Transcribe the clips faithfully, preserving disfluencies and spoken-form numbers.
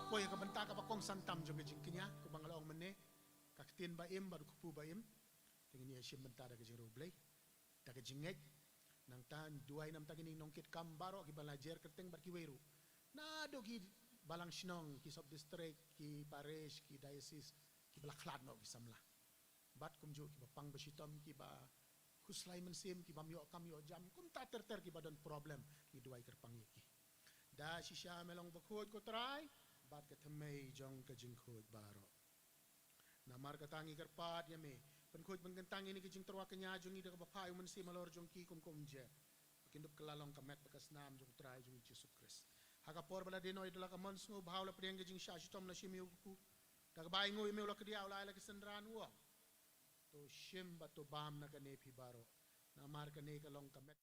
Ko ïa ka bynta kaba kongsan tam jong ka jingkñia, kumba nga la ong mynne, ka ktien ba im bad u kpu ba im. Te ngin ïa shim bynta da ka jingriewblei, da ka jingngeit. Nangta duwai namar kine ki nongkitkam baroh kiba la jer kyrteng bad kiwei ruh, naduh ki balang shnong, ki sub district, ki parish, ki diocese, kiba la khlad noh ki samla. Bad kumjuh kiba pang ba shitom, kiba khuslai mynsiem, kiba ym ïoh kam ïoh jam, kumta ter ter kiba don problem, ngi duwai kyrpang ïa ki. Da shisha me long bakhuid ko Trai, bad ka thymmei jong ka jingkhuid baroh. Namar kata ngi kyrpad ïa me, pynkhuid pynkyntang ïa kine ki jingtyrwa kñia jong ngi da kaba phai u Mynsiem halor jong ki kum ka umjer, ba kin dup kylla long ka met bad ka snam jong u Trai jong ngi Jisu Khrist. Ha ka por ba la dei noh ïa la ka mon sngewbha, la pdiang ka jingshah shitom, la shim ïa u kpu, da kaba ainguh ïa me u la kdiah, u la ai la ki synran, u ong: To shim bad to bam na kane phi baroh, namar kane ka long ka met.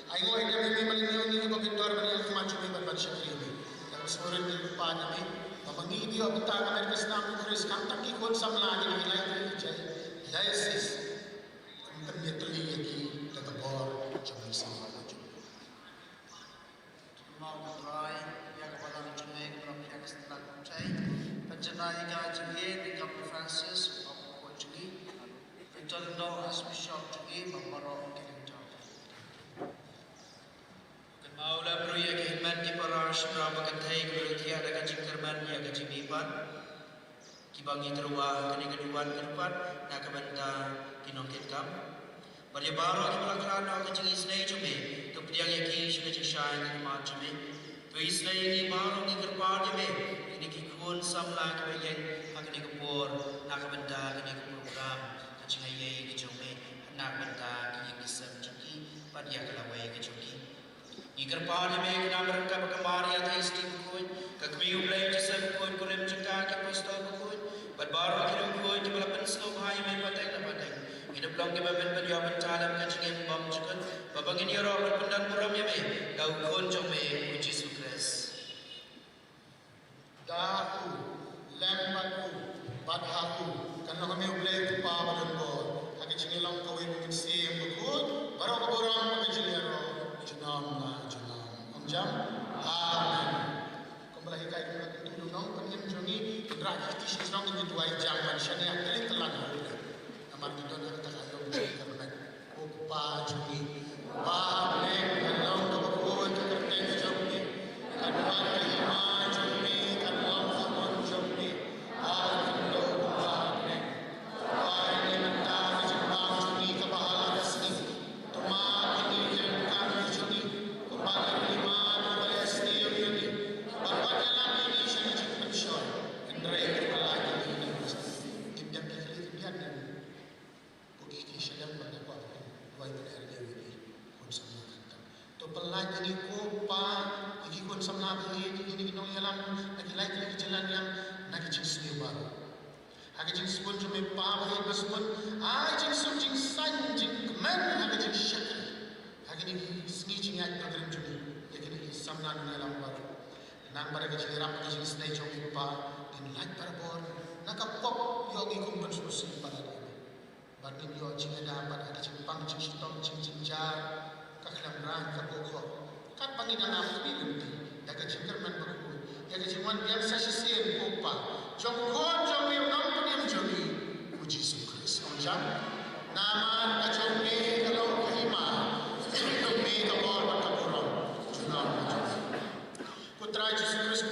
Ai ngoi ïa me, me ba la ïoh ïa me ban ïakhmat jong me bad ban shakri ïa me. Ïa ka sngewrit ngi kyrpad ïa me ba ma ngi ngi ïoh bynta ka met ka snam u Khrist, khamtam ki khun samla ngi ngi lai ngi jai jai sis. Khamtam ïa tylli ïa ki da ka bor jong me samla jong me. Mo ka Trai ïa ka balang jong me ka rap ïa ka sngewrit jong me. Pynjanai ïa ka jong me, Bishop Francis, ba ko jong me. Pynton noh as Bishop jong me ba baroh ki ring jong me. Kynmaw la briew ïa ki hynmen ki para shynrang ba kynthei kiba la thiah da ka jingkyrmen ïa ka jingmihpat, kiba ngi tyrwa ha kane ka duwan kyrpad na ka bynta ki nongkitkam. Bad ïa baroh kiba la khlad noh ha ka jingisynei jong me, to pdiang ïa ki sha ka jingshai ka khmat jong me. To isynei ïa ngi baroh, ngi kyrpad ïa me, ïa kine ki khun samla kiba ïeng ha kane ka por na ka bynta kane ka program ka jingaiei ka jong me, na ka bynta ki ïing ki sem jong ki bad ïa ka lawei ka jong ki. Ngi kyrpad ïa me, ka namar ka ba ka Maria Theisotti bakhuid, ka kmie U Blei Joseph bakhuid, kurim jong ka ki apostol bakhuid, bad baroh ki riewkhuid kiba la pynsngewbha ïa me pateng na pateng. Ngin ym long kiba mih ban ïoh bynta lem ka jingim bymjukut, ba ba ngin ïaroh ban pyndan burom ïa me da u Khun jong me u Jisu Khrist. Da u, lem bad u, bad ha u, kan long ha me U Blei U Kpa ba don bor, ha ka jingïalong kawei bad U Mynsiem Bakhuid, baroh ka burom bad ka jingïaroh junom la junom. Ong jam, Amen. Kumba la hikai, kumba la kyntu lynnong, pynïeng jong ngi, ngin rah ki kti sha shnong, ngin duwai jam ban shaniah, kylli kylla ha U Blei. Namar ngi don ha kata ka aïom jong ka met. Ko Kpa jong ngi, Kpa ha bneng, kan long kaba khuid ka kyrteng jong me. Kan wan ka hima jong me, kan long ka mon jong me ha ka khyndew kumba ha bneng. Pynban ïa ngi mynta ka jingbam jong ngi kaba ha la ka sngi. To map ïa ngi ki ryngkat ki jong ngi, kumba ngi la map ïa kiba la ïasniew ïa ngi. Bad wat ïalam ïa ngi sha ka jingpynshoi, hynrei to pyllait ïa ngi na ka sngi. Ngim dei ki khlieh ki biang ïa ngi. Ko ki kti shalem bad ka kwah, duwai ban her ïa ki khun samla khamtam. To pyllait ïa ngi ko Kpa, ïa ki khun samla ba ïeit, ïa kine ki nongïalam, na ki lait, ïa ki jingïalam, na ki jingsniew baroh. Ha ka jingsbun jong me Kpa ba ïeit ba sbun, ai jingsuk jingsaiñ jingkmen ha ka jingshakri ha kine ki sngi jingïaid pilgrim jong ngi, ïa kine ki samla nongïalam baroh. Nang bad ka jingïarap ka jingsnei jong me Kpa, ngin lait barabor, Na ka pop ïoh ngi kum ban sngewsih palat ïa me. Bad ngin ïoh jingïada bad ha ka jingpang jingshitom jingjynjar, ka khlem rang ka khuh. Katba ngi dang ap ngi lynti da ka jingkyrmen bakhuid ïa ka jingwan biang sa shisien ko Pa jong u Khun jong me u Nongpynim jong ngi u Jisu Khrist. Ong jam, namar ka jong me ka long ka hima, jong me ka bor bad ka burom junom. Ko Trai Jisu Khrist,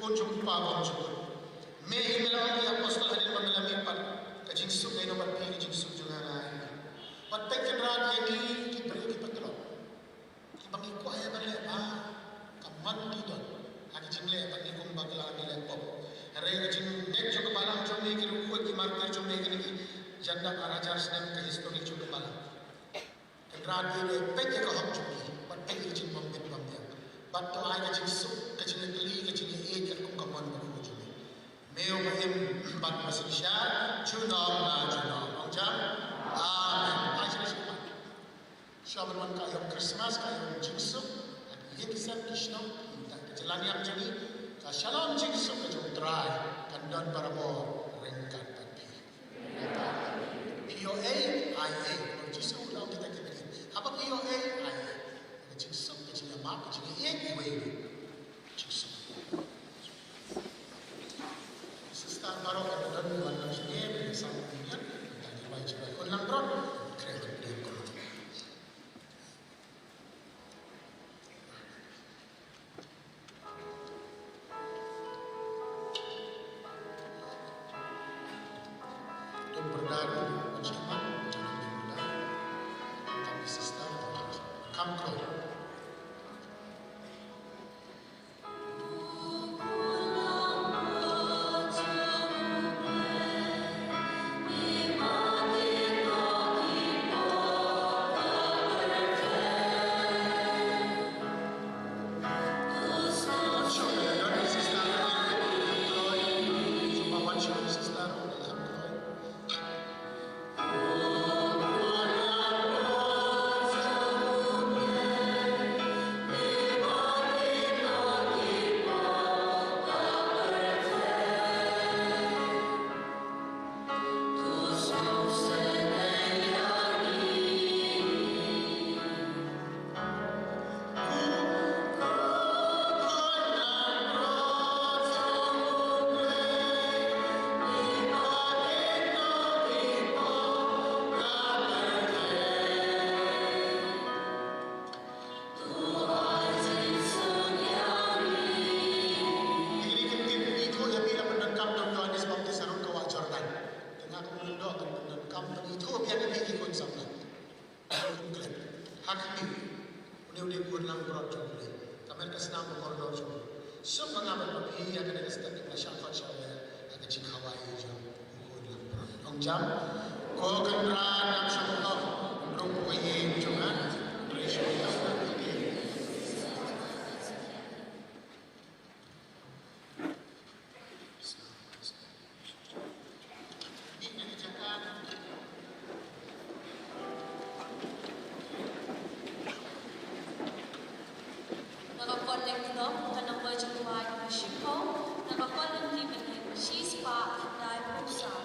Khun jong u Pa bymjukut. Me hi me la ong ïa ki apostol hadien ba me la mihpat, ka jingsuk nga ïa phi, ka jingsuk jong nga nga ai. Wat peit Kynrad ïa ngi ki briew ki patlok, kiba ngi kwah ïa ban leh ba ka mon ki don ha ka jingleh ba ngi kumba ka la ngi leh pop. Hynrei ka jingngeit jong ka balang jong me, ki riewkhuid ki martir jong me, kine ki jandap ar hajar snem ka histori jong ka balang. Kynrad ïa ngi, peit ïa ka hok jong ngi, bad peit ïa ka jingbym bit bym biang. Bad to ai ka jingsuk, ka jingïatylli, ka jingïaieit katkum ka mon bakhuid jong me. Me uba im bad uba synshar junom la junom. Ong jam, Amen. Ai sha sha. Sha ban wan ka aïom Christmas, ka aïom jingsuk, ha ki ïing ki sem ki shnong, ki ïing ki jylla niam jong ngi, ka shalom jingsuk ka jong u Trai kan don barabor ryngkat bad phi. Phi ïoh ei, ai ei. Jisu u la ong kita ki briew, haba phi ïoh ei, ai ei. Ka jingsuk, ka jingïamap, ka jingïaieit iwei iwei. Jingsuk. Sister baroh kiba don, wan lang sini, wan lang sini, wan lang sini, wan lang sini. Don brother, don brother. Come, sister. Come, come. Kine ki ktien phi ïathuh ïa phi la pyndonkam da u Ïohannes Baptist ha rud ka wah Jordan. Te nga kum u lyngdoh kan pyndonkam, pynithuh biang ïa phi ki khun samla. Kum klet. Ha khmih. Une u dei u khun langbrot jong U Blei. Ka met ka snam ka kordor jong U Blei. Suk ma nga bad ma phi ïa kane ka step ba shah khot shah wer ha ka jingkhawai jong u khun langbrot. Ong jam. Ko Kynrad, nang sngewthuh. Rung u ïing jong nga. Na ka Kon Lyngdoh, ka nombar jong ka wai ka shiphew, na ka Kon Lyngdoh mynhynnin, shispah khyndai phew saw.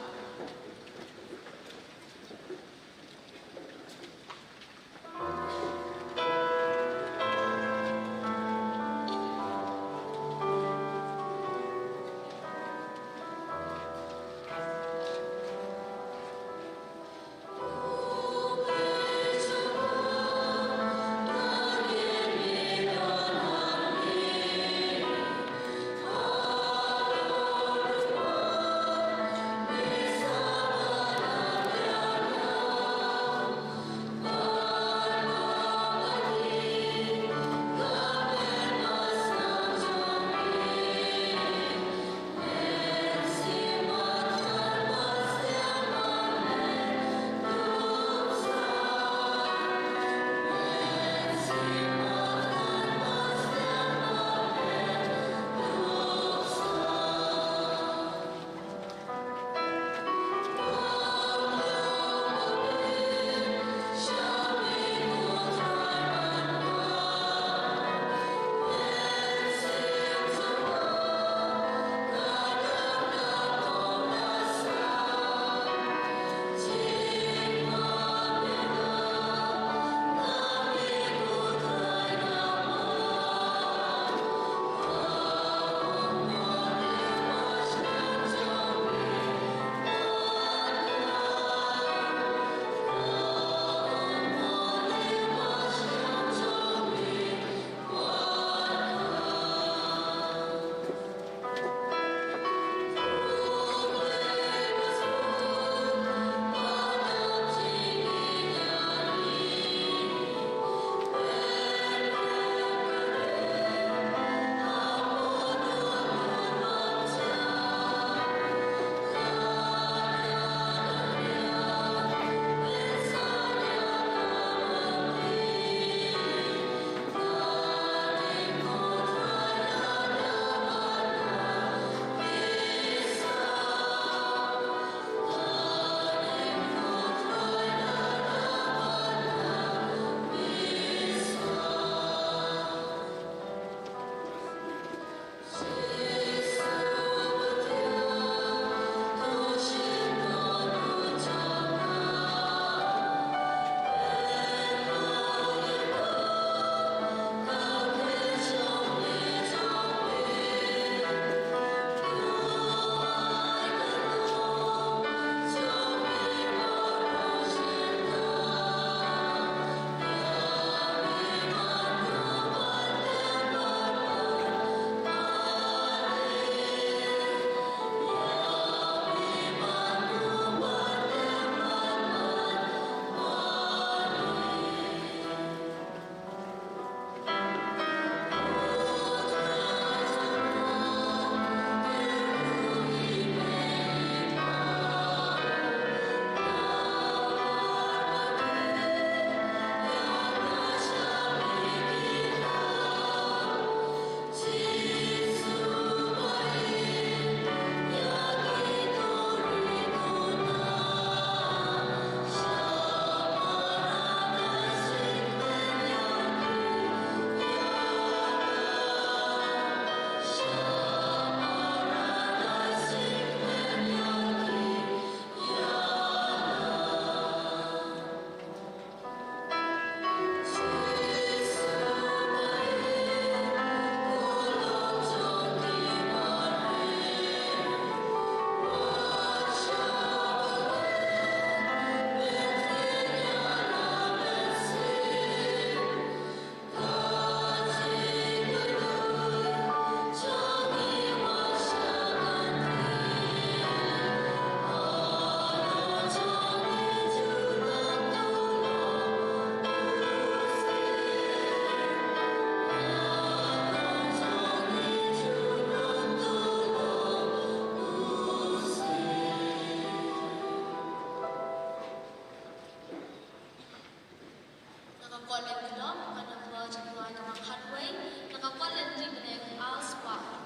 Ka kot Lyngdoh ka number jingduwai kaba khatwei, na ka kot lynti bneng Al Spah.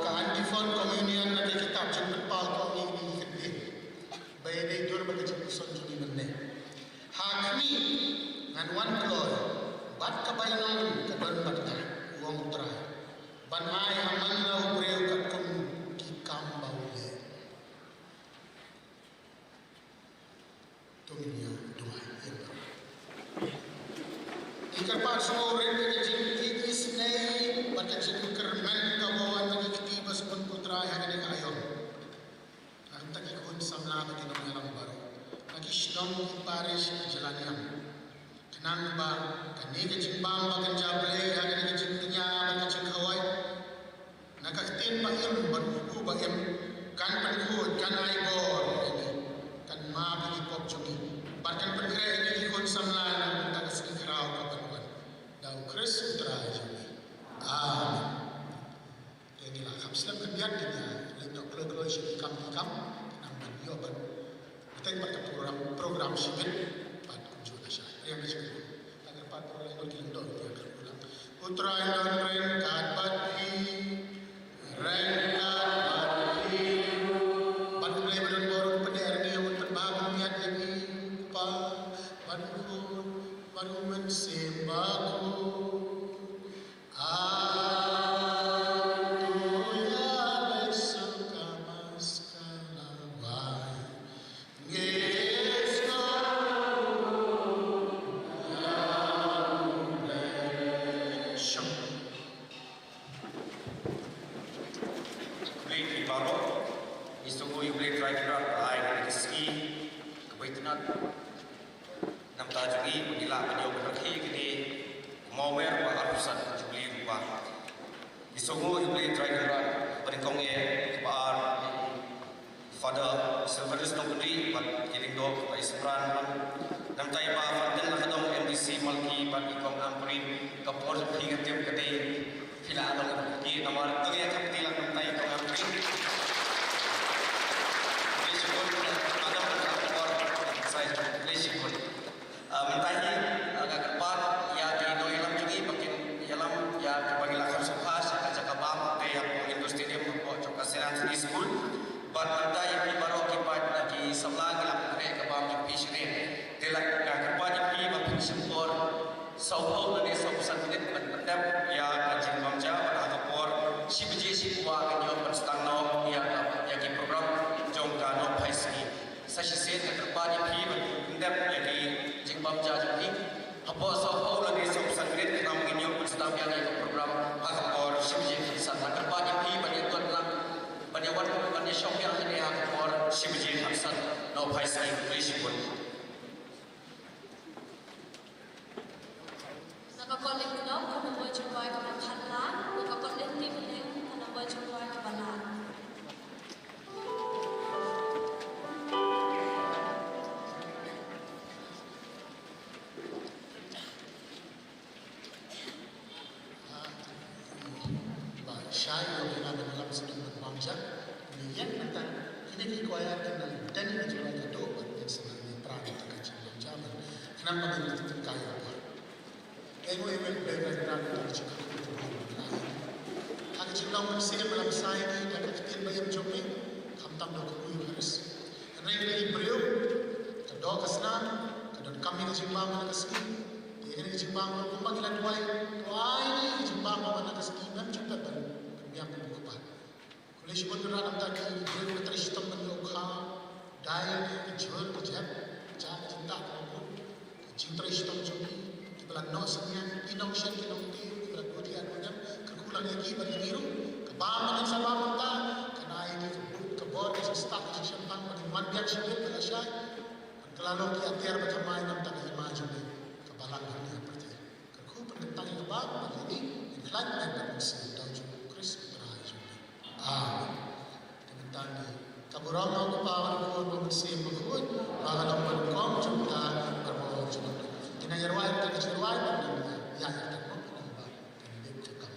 Ka antiphon communion na ka kitab Jingpynpaw Kohnguh ïa ki khyndai. Ba ïadei dur bad ka jingpuson jong ngi mynne. Ha khmih, ngan wan kloi bad ka bainong ka don bad nga, u ong U Trai, ban ai ha man la u briew katkum ki kam ba u leh. To ngin ïa duwai ïa U Trai. Ngi kyrpad sngewrit ïa ka jingkit isynei bad ka jingkyrmen kaba wan na ki kti ba sngewbha U Trai ha kane ka aïom. Nangta ki khun samla bad ki nongïalam baroh na ki shnong, ki parish, ki jylla niam. Khnang ba kane ka jingbam ba kynja Blei ha kane ka jingkñia bad ka jingkhawai na ka ktien ba im bad u Kpu ba im kan pynkhuid, kan ai bor ïa ngi, kan map ïa ki pop jong ngi bad kan pynkhreh ïa ngi ki khun samla na ka bynta ka sngi khraw kaba wan. Da U Khrist U Trai jong ngi. Amen. Te ngi la kham slem khyndiat, ngin ïa leit noh kloi kloi sha ki kam ki kam, khnang ban ïoh ban bteng bad ka program, program shibit bad kumjuh lashai. Ïa, ngin shibit. Tang kyrpad para lei ngut ki lyngdoh, ïa, kyrpad lang. U Trai Nongryngkat bad phi, ryngkat bad phi. Bad U Blei ba don bor un pyndep ïa ngi, un pynbha pynmiat ïa ngi, Kpa bad U Khun bad U Mynsiem Bakhuid. Khublei ïa phi baroh, ngi sngewnguh ïa U Blei Trai Kynrad ba ai ïa ngi ka sngi kaba itynnad. Namar jong ngi, ba ngi lah ban ïoh ban rakhe ïa kane ka mawmer ba arphew san ka Jubili Rupa. Ngi sngewnguh ïa U Blei Trai Kynrad ba nyngkong eh kaba ar. Silvanus Nongkynrih bad ki lyngdoh ba i Sopran, namta i Bah Martin Lakadong, M D C Malki, bad i Kong Ampareen. Ka por jong phi ka tip ka dei, phi la ong ki namar to ïa thap kti lang namta i Kong Ampareen. Khublei shibun, ka dei ka por, sai khublei shibun. Ah, mynta hi, ah, nga kyrpad ïa ki nongïalam jong ngi ba kin ïalam ïa kiba ngi la kham sngewbha sha ka jaka bam, te hapoh Indoor Stadium hapoh jong ka Saint Anthony School. Bad mynta ïa ki baroh ki paid, ah, ki samla, ngi la khreh ka bam jong phi sha ne. Te la nga kyrpad ïa phi ba phin shim por saw phew lane saw phew san minit ban pyndep ïa ka jingbam ja, bad ha ka por shi baje shi phew wah ngin ïoh ban sdang noh ïa ka, ïa ki program jong ka Nohphai Sngi. Sa shisien nga kyrpad ïa phi ban pyndep ïa ki jingbam ja jong phi hapoh saw phew lane saw phew san minit, khnang ba ngin ïoh ban sdang biang ïa ka program ha ka por shi baje khatsan. Nga kyrpad ïa phi ban ïa don lang, ban ïa wan, ban ïa shong biang hangne ha ka por shi baje khatsan. Nohphai Sngi, khublei shibun. Na ka kot Lyngdoh, ka nombor jingrwai kaba khatlai, na ka kot Lynti Mylliem, ka nombor jingrwai kaba lai. Ba shai ïa u ïalam sdang ban bam ja. Ngi ïeng nangta, kine ki choir kin nang ten ïa ka jingïadoh bad kin sa nang ïa pra nangta ka jingbam ja ban khnang ba ngin ïa tyngkai ïa ka por. Eng ui wen dei na nang ka jingkyrkhu. Ha ka jinglong mynsiem ba la bsa ïa ngi da ka ktien ba im jong ngi, khamtam da u kyrkhu ïa u Khrist. Hynrei kine ki briew, ka doh ka snam, ka donkam ïa ka jingbam ha ka sngi. Te kane ka jingbam ruh kumba ki la duwai, to ai ïa ka jingbam ha ka sngi, mem jingpep ban pynbiang kum u kpa. Khublei shibun Trai namar ki briew ki trei shitom ban ïoh kha, dei ïa ka jhur ka jhep, ja ka jingtah ka ruh, ka jingtrei shitom jong ki, kiba la noh synñiang, ki nongshit ki nongtei, kiba la duh thiah duh dem, kyrkhu lang ïa ki bad ïa ngi ruh, ka bam ba ngin sa bam mynta, kan ai ïa ki ka bor, ka jingstad, ka jingshemphang, ba ngin wan biang shibit, ba la shai. Ka la long ki atiar ba thymmai namar ka hima jong ngi, ka balang hangne ha pyrthei. Kyrkhu pynkyntang ïa ka bam bad ïa ngi, ïa ka khlaiñ bad ka mynsiem, da u Jisu Khrist u Trai jong ngi. Amen. Te mynta ngi, ka burom u Kpa bad u Khun bad u Mynsiem Bakhuid, ba ka long ba nyngkong jong ka, bad ba u jong ka. Ngi nang ïa rwai, ka jingrwai, bad ngi ïa ïa ka bam, bad ngi ïa ka bam.